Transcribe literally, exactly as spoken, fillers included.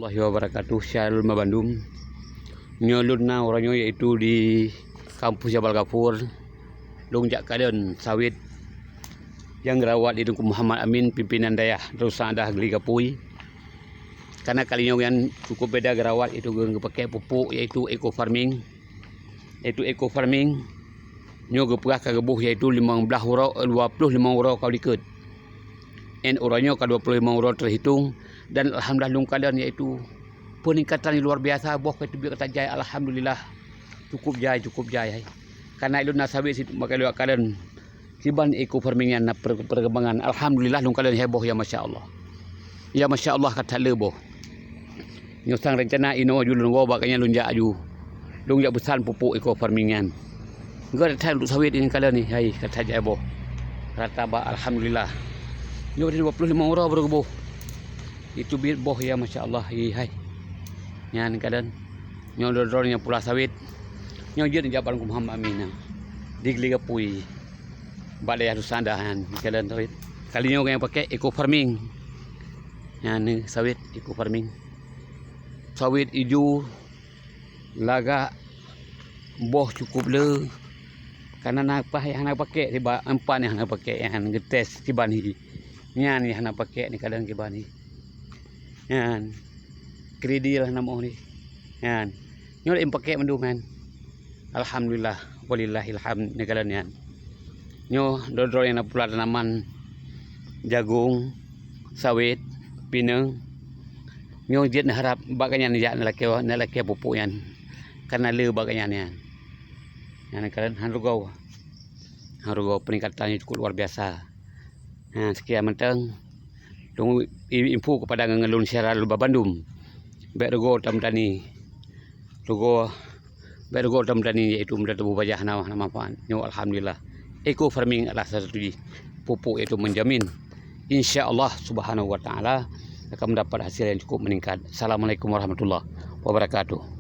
Warahmatullahi wabarakatuh. Shalom bandum. Nyoe lôn na uroe nyoe yaitu di kampus Jabal Ghafur. Lôn jak kalon sawét nyang geurawat di Teungku Muhammad Amin, pimpinan dayah Darussadah Geuligapui. Karena kali nyoe nyan cukup beda geurawat, yaitu geupakai pupuk, yaitu eco farming. Yaitu eco farming, nyoe geupeugah ka geuboh, yaitu limong blaih uroe, dua ploh limong uroe ka likot. Nyan uroe nyoe ka dua ploh limong uroe teuhitong, dan alhamdulillah lôn kalon yaitu peuningkatan nyang luar biasa, boh ka teubiet ka tajai, alhamdulillah. Cukup jai, cukup jai hai. Karena ulôn na sawét sit maka lôn kalon kiban eco farming nyan na per-, perkembangan. Alhamdulillah lôn kalon hai boh ya masya Allah. Ya masya Allah ka that le boh. Nyoe sang rencana inoe aju lôn woe bak gobnyan lôn jak aju. Lôn jak peusan pupuk eco farming nyan. Geuh that that untuk sawét nyan kalon ni, hai ka that jai boh. Rata bak alhamdulillah. Nyoe dua ploh limong uroe baru geuboh. Itu biet boh ya masya Allah, hi hai. Nyan kalon. Nyoe droe-droe nyang pula sawét. Nyoe jeuet jak bak Teungku Muhammad Amin nyan. Di Geuligapui. Bak dayah Darussadah nyan kalon sawét. Kali nyoe nyang pakai eco farming. Nyan ni sawét eco farming. Sawét ijo lagak, boh cukup le. Karena na paih nyang hana pakai, siba empat nyang hana pakai, nyang geutes kiban hi. Nyan nyang hana pakai ni kalon kiban hi. Nyan. Kridil hana moh ni. Nyan. Nyoe lé pakai mandum nyan. Alhamdulillah, walillahil hamd, ni kalon nyan. Nyoe droe-droe nyang na pula tanaman jagong, sawét, pineung. Nyoe jeuet neuharab bak gobnyan jak neulakée, neulakée pupuk nyan. Karena le bak gobnyan nyan. Nyan kalon han rugoe. Han rugoe, peningkatan nyoe cukup luar biasa. Ha, sekian mantong. Lôn i-, info kepada ngon lôn syedara lôn bandum. Bèk rugoe tameutani. Rugoe, bèk rugoe tameutani yaitu meutatuboh bajah hana, hana manfaat. Nyoe alhamdulillah. Eco farming adalah salah satu jih pupuk yaitu menjamin insya Allah subhanahu wa taala akan mendapat hasil yang cukup meningkat. Assalamualaikum warahmatullahi wabarakatuh.